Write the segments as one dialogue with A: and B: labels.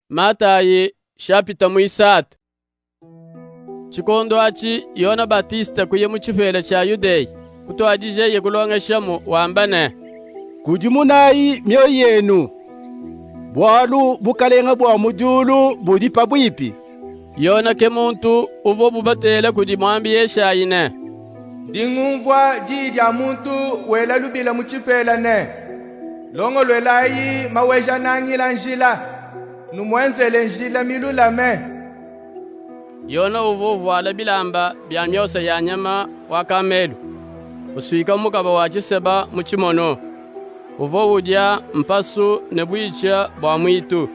A: Matayi shapita muisatu. Tshikondo atshi Yone Batiste kuya mu tshipela tshia Yudeya, kutuadijeye kulongeshamu wamba ne:
B: Kudimunayi mioyo yenu, bualu bukalenga bua mu diulu budi pabuipi.
A: Yone ke muntu uvuabu batele kudi muambi Yeshayi ne:
C: Ndi ngumvua diyi dia muntu wela lubila mu tshipela ne, Longoluelayi Maweja-Nangila njila, numuenzele njila milulame.
A: Yone uvua uvuala bilamba bia miosa ya nyama wa kamelu, usuika mukaba wa tshiseba mu tshimono. Uvua udia mpasu ne buitshi bua muitu.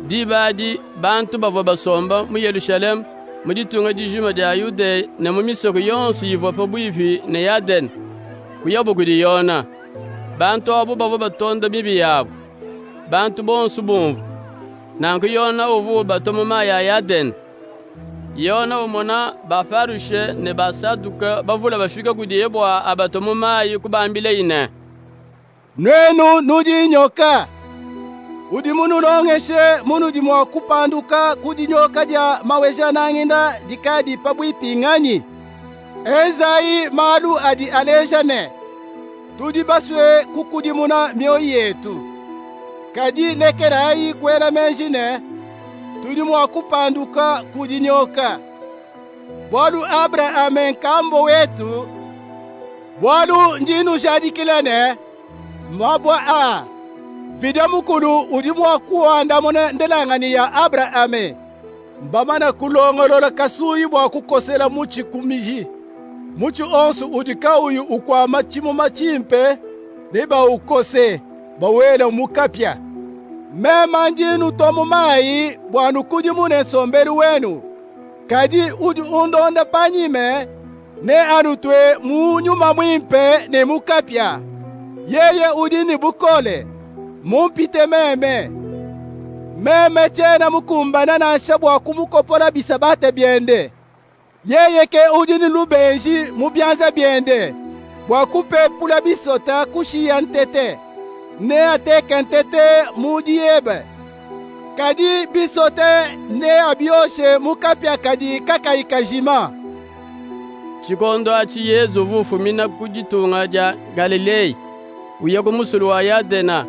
A: Diba adi bantu bavua basomba mu Yerushalayime, mu ditunga dijima dia Yudeya ne mu misoko yonso ivua pabuipi ne Yadene, kuyabu kudi Yone. Bantu abu bavua batonda mibi yabu, bantu bonsu bumvue. Nanku Yone uvua ubatua mu mayi a Yadene. Yone umona Baparushe ne Basaduke bavule bafika kudiye bua abatue mu mayi, kubambilaye ne:
B: Nuenu nudi nyoka! Udi munulongeshe munudi mua kupanduka ku dinyoka dia Maweja-Nangila dikadi pabuipi nnganyi? Enzayi malu adi aleja ne, tudi basue kukudimuna mioyo yetu. Kadi lekelayi kuela meji ne, tudi mua kupanduka ku dinyoka. Bualu Abrahame nkambua wetu, bualu ndi nnujadikila ne, mabue aa, Mvidi Mukulu udi mua kuandamuna ndelanganyi ya Abrahame. Mbamane kulongolola kasuyi bua kukosela mutshi ku miji. Mutshi onsu udi kauyi ukuama tshimuma tshimpe, nebaukose, bawele mu kapia. Meme ndi nnutua mu mayi bua nukudimune nsombelu wenu. Kadi udi undonda panyima neanutue mu Nyuma Muimpe ne mu kapia. Yeye udi ne bukole, mumpite meme. Meme tshiena mukumbane nansha bua kumukopola bisabata biende. Yeye ke udi ne lubenji mu bianza biende bua kupepula bisota kushiya ntete. Neateke ntete mu dieba, kadi bisota neabioshe mu kapia kadi kakayi kajima.
A: Tshikondo atshi Yezu uvua ufumina ku ditunga dia Ngalileya, uya ku musulu wa Yadene.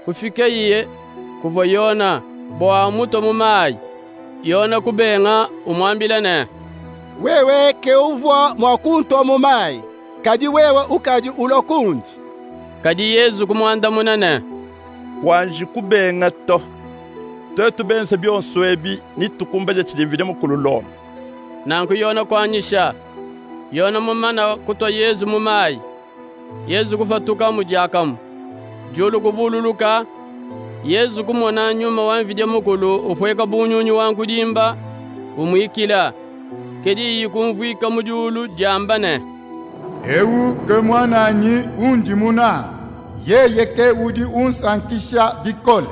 A: Kufikeye kuvua Yone bua amutue mu mayi. Yone kubenga, umuambila ne:
B: Wewe ke uvua mua kuntua mu mayi, kadi wewe ukadi ulua kundi.
A: Kadi Yezu kumuandamuna ne:
D: Kuanji kubenga to. Tuetu benze bionso ebi, netukumbaje tshidi Mvidi Mukulu ulomba.
A: Nanku Yone kuanyisha. Yone mumane kutua Yezu mu mayi, Yezu kupatukamu diakamue. Diulu kubululuka, Yezu kumona Nyuma wa Mvidi Mukulu upueka bu nyunyi wa nkudimba, umuikila. Ke diyi kumvuika mu diulu diamba ne:
E: Ewu ke muananyi undi munange, yeye ke udi unsankisha bikole.